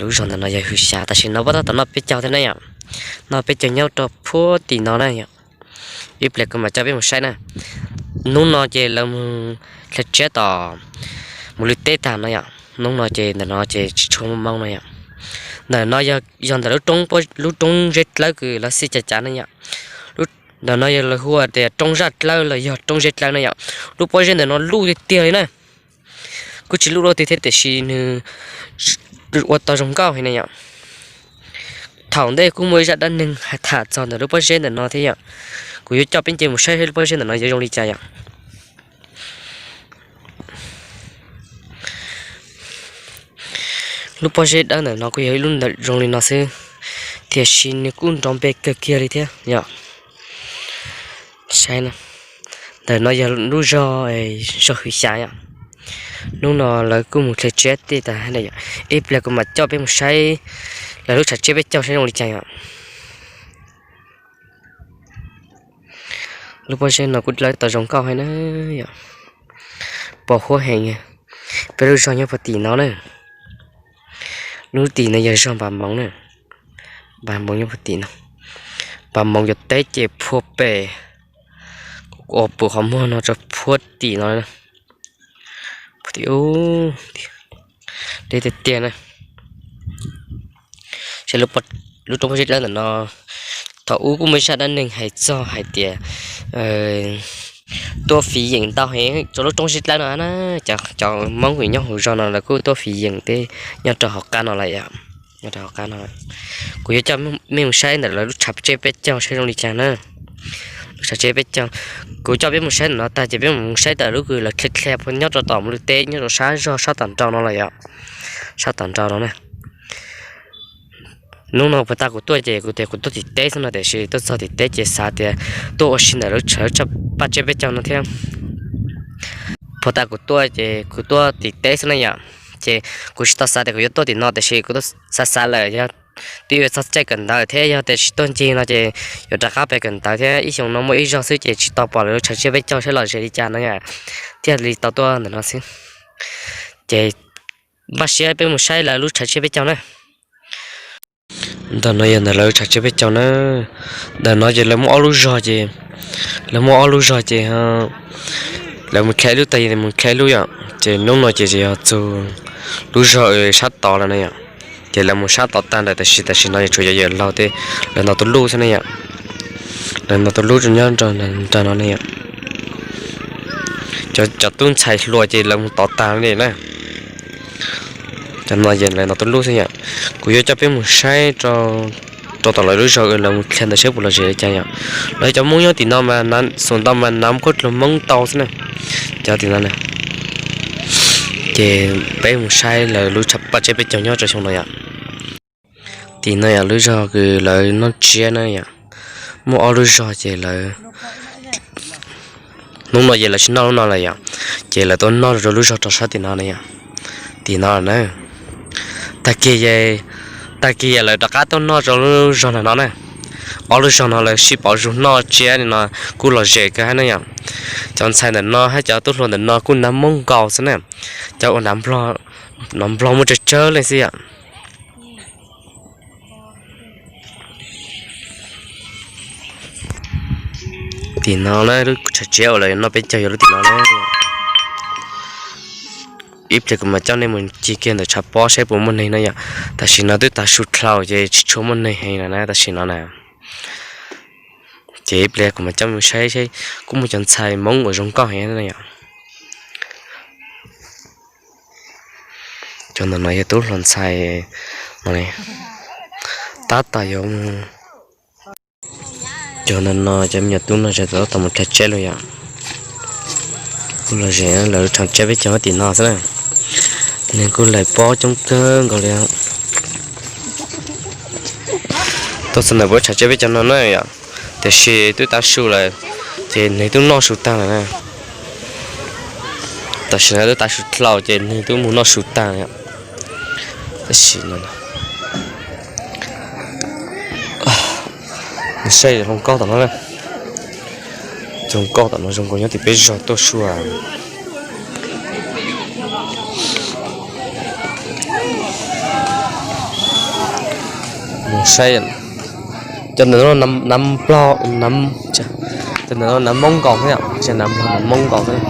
Lub zog ntawm no yog Hwm Xya, tam sim no pab tab tom noj peb caug thiab na yom. Noj peb caug nyob rau puag tim no na yom. Ib pliag kuv mam coj peb mus saib na. Hnub no ces lawv mus hlais tsiab tom mus lwm teb tag no yom. Hnub no ces ntawm no ces tsis tshua muaj hmoob no yom. Ntawm no yog ntawm lub roob zeb dlawb kws lawv xij cav cav ne yom. Ntawm no yog lawv hu tias roob zaj dlawb los yog roob zeb dlawb na yom. Lub pob zeb ntawm no luj tiag tiag li na. Kuj tsis luj luj twg thiab tiam sis nws ua tau zoo nkauj heev na yom. Thaum ntej kuj muaj ib zaj dab neeg hais tham txog ntawm lub pob zeb ntawm no thiab yom. Kuv yuav coj peb nce mus saib lub pob zeb ntawm no yuav zoo li cas yom. Lub pob zeb dawb ntawm no kuj yog ib lub ntawm zoo li no xwb, tiam sis nws kuj nrov npe kawg kiag li thiab yom. Saib, ntawm no yog lub zog, zog Hwm Xya yom. Hnub no lawv kuj mus hlais tsiab tej tag yom. Ib pliag kuv mam coj peb mus saib lawv lub tshav tsiab peb caug saib zoo li cas yom. Lub pob zeb no kuj dlawb tau zoo nkauj heev na yom. Pos huab heev. Peb lub zog nyob puag tim no na. Lub tim no yog zog Npas Moov na. Npas Moov nyob puag tim no. Npas Moov cov teb ces phua pem, ua pum qhov muag no rau puag tim no. Deb tiag tiag na. Saib lub roob pob zeb dlawb ntawm no, thaum ub kuj muaj ib zaj dab neeg hais txog hais tias tuaj fiv yeem ntau heev rau lub roob zeb dlawb no na. Cov Hmoob uas nyob hauv zog no lawv kuj tuaj fiv yeem tej nyob rau hauv qab no lawm yom. Nyob rau hauv qab no, kuv yuav coj mej mus saib ntawm lawv lub tshav tsiab peb caug saib zoo li cas na. Lub tshav tsiab peb caug, kuv coj peb mus saib ntawm no tag ces peb mus saib ntawm lub kws lawv dhle dhle puag nyob rau tom mus lwm teb nyob rau sab zog sab tom nraud no lawm yom. Sab tom nraud no na. Hnub no puag ta kuv tuaj ces kuv tias kuv tuaj tim teb xwb no tiam sis tuaj txog tim teb ces xav tias tuaj ua si ntawm lub tshav paj tsiab peb caug no thiab. Puag ta kuv tuaj ces kuv tuaj tim teb xwb na yom. Ces kuv tsis tau xav tias kuv yuav tuaj tim no tiam sis kuv tuaj xav xav lawm yog twb yuav txog caij kawm ntawv thiab yog tias tsis tuaj ncig no ces yuav rov qab pem kawm ntawv thiab ib xyoo no muaj ib zaug xwb ces tsis tau pom lawv lub tshav tsiab peb caug saib los ze li cas no thiaj li tau tuaj ntawm no xwb. Ces npaj siab peb mus saib lawv lub tshav tsiab peb caug na. Ntawm no yog ntawm lawv lub tshav tsiab peb caug na. Ntawm no ces lawv muaj ob lub zog ces, lawv muaj ob lub zog ces lawv mus dlhe ib lub tag mus dlhe ib lub yom. Ces hnub no ces yog txug lub zog sab tod lawm na yom. Ces lawv mus sab tod tag ntawm tam sim, tam sim no yog tshuav cov yawm laug tej lawv ntaus tus luj xwb ne yom. Lawv ntaus tus luj nyob nrag no ne yom. Cov tub ntxhais hluas ces lawv mus tod tag li na. Cov no ces lawv ntaus tus luj xwb yom. Kuv yuav coj peb mus saib rau tom lawv lub zog lawv mus dlhe ntawd saib puas lom zem li cas yom. Lawv cov Hmoob nyob tim no mas xum ntau mas nav khuab dluag Hmoob ntau xwb na. Cov tim no na. Ces peb mus saib lawv lub tshav paj tsiab peb caug nyob rau xyoo no yom. Tim no yog lub zog kws lawv noj tsiab na yom. Muaj ob lub zog ces lawv, hnub no ces lawv tsis noj lub no lawm yom. Ces lawv tuaj noj rau lub zog rau sab tim no na yom. Tim no na. Tag kis, tag kis lawv rov qab tuaj noj rau lub zog ntawm no na. Ob lub zog no lawv sib pauv zug noj tsiab li no kuj lom zem kawg hab na yom. Cov ntxhais ntawm no hab cov tub hluas ntawm no kuj nav Hmoob nkaus xwb na. Cov uas nav Nplog, nav Nplog muaj tsawg tsawg leej xwb yom. Tim no na lub tshav tsiab uas lawv noj peb caug yog lub tim no na. Ib pliag kuv mam coj nej mus ncig kiag ntawm tshav pob saib puas muaj neeg na yom. Tam sim no twb tav su dlhau ces tsis tshua muaj neeg heev lawm na tam sim no na. Ces ib pliag kuv mam coj mus saib saib kuj muaj cov ntxhais Hmoob uas zoo nkauj heev na yom. Cov ntawm no yog tub hluas ntxhais no, tab tom yuav mus. Cov ntawm no cov me nyuam tub no tseem tab tom mus dlha tsiab los yom. Kuj lom zem lawv tshav tsiab peb caug tim no xwb na. Neeg kuj laim pob coob kawg nkaus li. Tuaj txog ntawm lub tshav tsiab peb caug no na yom, tiam sis twb tav su lawm, ces neeg twb noj su tag lawm na. Tam sim no twb tav su dlhau ces neeg twb mus noj su tag lawm. Tam sim no saib zoo nkauj tom no, zoo nkauj tom no zoo nkaus nyob tim peb zos tuaj sua. Saib, cov ntawm no nav Nplog, cov ntawm no nav Hmoob nkaus xwb yom, tsis yog nav Nplog, nav Hmoob nkaus xwb,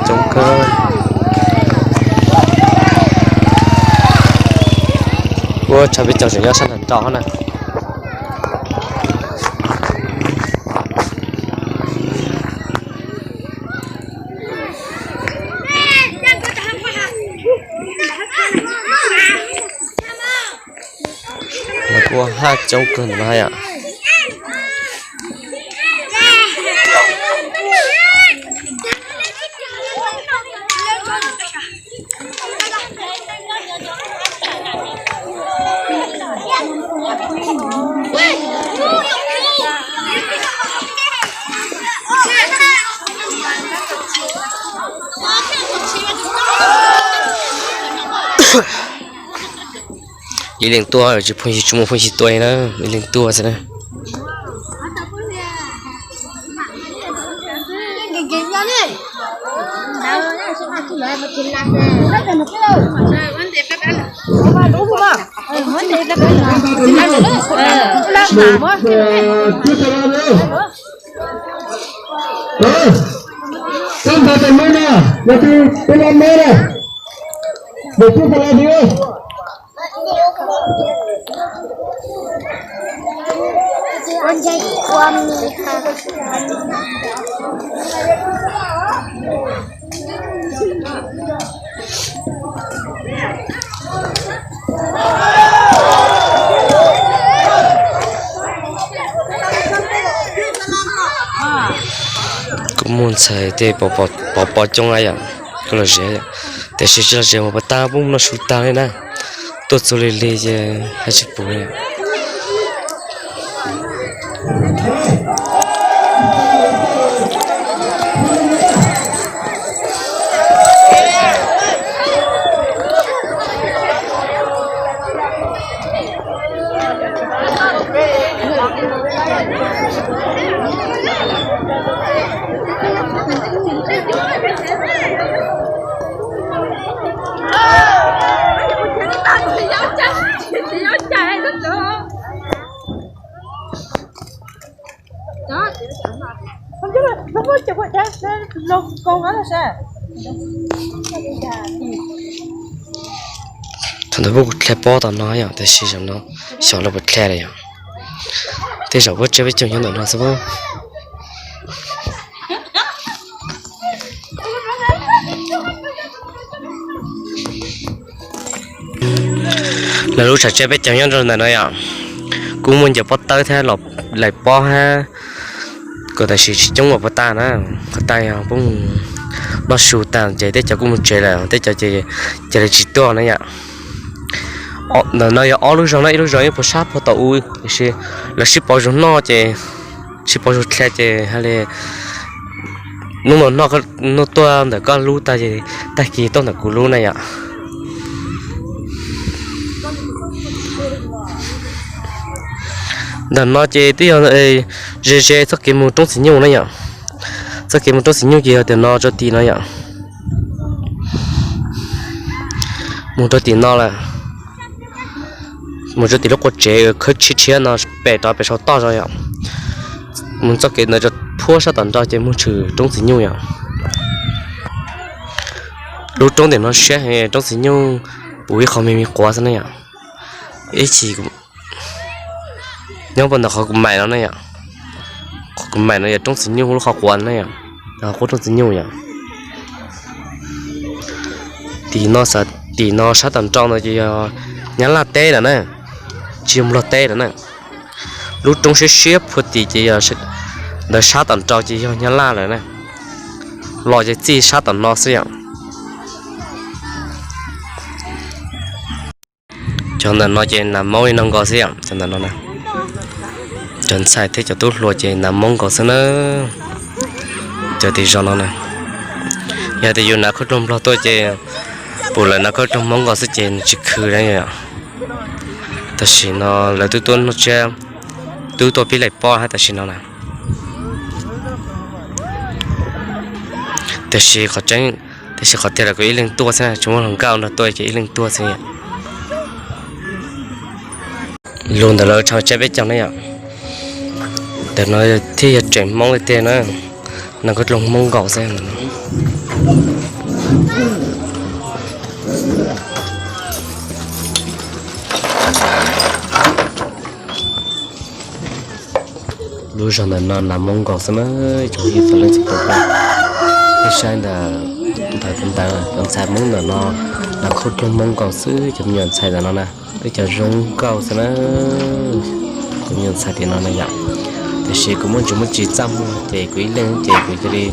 coob kawg. Kuv tshav peb caug tseem nyob sab nram nrau na. Mas kuj haj coob kawg ntawm no yom. Ib leeg tuaj tsis phooj ywg, tsis muaj phooj ywg tuaj li na, ib leeg tuaj xwb na. Kuj muaj ntxhais tej pov pov coob na yom, kuj los zem yom, tiam sis tsis los zem mus puas tag, poob noj su tag li na. Tuaj txog lig lig ces haj tsis pom li. Thaum ntawd puab kuj dlha pob tom no yom, tab sis zaum no xyov lawv puas dlha lawm yom. Tej zaum puab tsiab peb caug nyob ntawm no xwb. Lawv lub tshav tsiab peb caug nyob rau ntawm no yom. Kuj muaj ncov pob tawb thiab los laim pob hab, kuj tab sis tsis coob ua puas tag na. Puas tag yog poob noj su tag ces tej cov kuj mus tsev lawm, tej cov ces cia li tsis tuaj na yom. Ntawm no yog ob lub zog na, ib lub zog ib puas sab puag tom u, tiam sis lawv sib pauv zog noj ces, sib pauv zog dlha ces hais li hnub no noj tuaj ntawm koj lub tag ces tag kis tuaj ntawm kuv lub na yom. Ntawm no ces twb yog ze ze txoj kev mus roob txiv nyuj na yom. Txoj kev mus roob txiv nyuj ces yog tias no rau tim no yom. Mus rau tim no lawm, mus rau tim lub qua tsev khawb tshiab tshiab no pem rov pem saum toj zog yom. Mus txoj kev ntawd rau puag sab tom nrag ces mus tshwm roob txiv nyuj yom. Lub roob ntawm no siab heev, roob txiv nyuj puv ib qho me me quav xwb na yom. Ib chim nyob puag ntawm qhov kuv maim no na yom. Qhov kuv maim no yog roob txiv nyuj lub qhov quav na yom, qub roob txiv nyuj yom. Tim no, tim no sab tom nrau ntawd ces yog Nyab Laj teb lawm na, tsis yog Nplog teb lawm na. Lub roob siab siab puag tim ces yog ntawd, sab tom nrau ces yog Nyab Laj lawm na. Los ces txij sab tom no xwb yom. Cov ntawm no ces nas Hmoob li no nkaus xwb yom, cov ntawm no na. Cov ntxhais thiab cov tub hluas ces nas Hmoob nkaus xwb na. Cov tim zos no na, yog tias yus nav khaub dluag Nplog tuaj ces, pum lawv nav khaub dluag Hmoob nkaus xwb ces nws tsis khw na yom. Tam sim no lawv twb tuaj noj tsiab, twb tuaj pib laim pob hab tam sim no na. Tiam sis qhov tseeb, tiam sis qhov tiag lawv kuj ib leeg tuaj xwb, tsis muaj hluas nkauj nrog tuaj ces ib leeg tuaj xwb. Lug ntawm lawv tshau tsab peb caug na yom. Ntawm no thiaj yog tseem Hmoob tiag tiag na, nas khaub dloog Hmoob nkaus xwb. Lub zog ntawm no nas Hmoob nkaus xwb na, cov phooj ywg txhua leej txhua tus. Peb saib ntawm ntawd, cov ntxhais Hmoob ntawm no nas khaub dloog Hmoob nkaus xwb, cov me nyuam ntxhais ntawm no na. Peb cov zoo nkauj xwb na, cov me nyuam ntxhais tim no na yom. Tiam sis kuv muaj ntsis muaj tsis txaj muag ces kuv ib leeg ces kuv cia li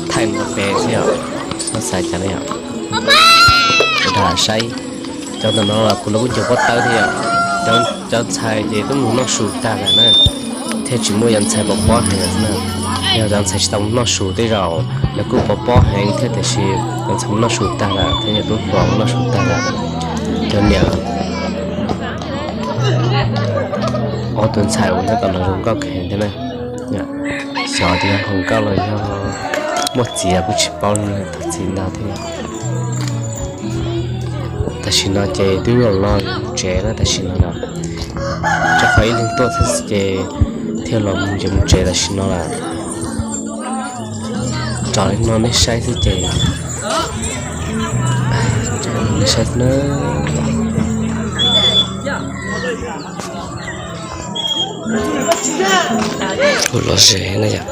thaij nrog peb xwb yom, txhob xav cas na yom. Kuv lam saib cov ntawm no los kuv los kuj ncaws pob tawb thiab yom. Cov ntxhais ces twb mus noj su tag lawm na, thiaj tsis muaj cov ntxhais pom pob heev lawm xwb na. Yog cov ntxhais tsis tau mus noj su tej zaum lawv kuj pom pob heev thiab, tiam sis cov ntxhais mus noj su tag lawm thiab yog tub hluas mus noj su tag lawm. Cov niam ob tug ntxhais uas nyob tom no zoo nkauj kawg thiab na. Xyov tias yog hluas nkauj los yog muaj txiv kuj tsis paub, tau txiv ntau thiab. Tam sim no ces twb los los tsev na tam sim no na. Rau qhov ib leeg tuaj thiab ces thiaj los mus ces mus tsev tam sim no lawm. Tso li no nej saib xwb ces, nej saib xwb na. Kuj lom zem na yom.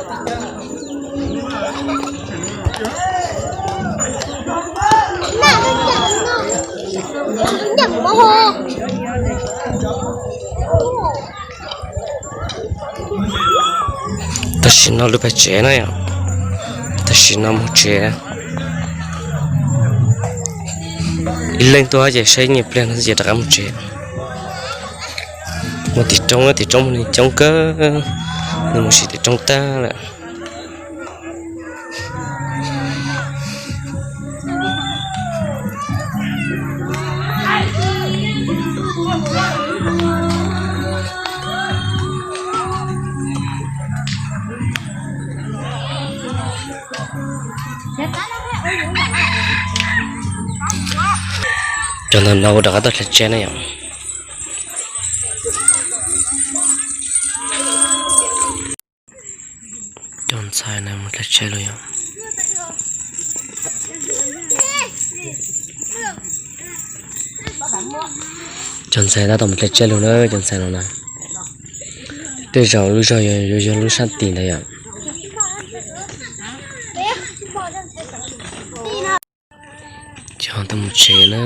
Tam sim no lub pem tsev na yom. Tam sim no mus tsev. Ib leeg tuaj ces saib nyias pliag no ces rov qab mus tsev. Mus tim roob, tim roob muaj neeg coob kawg, nws mus sim tim roob tag lawm. Cov ntawm no kuv rov qab tuaj dlej tseb na yom. Cov ntxhais na mus dlej tseb lawm yom. Cov ntxhais tab tom mus dlej tseb lawm na, cov ntxhais no na. Tej zaum lub zog yuav yog lub sab tid ntawd yom. Cov tab mus tsev na.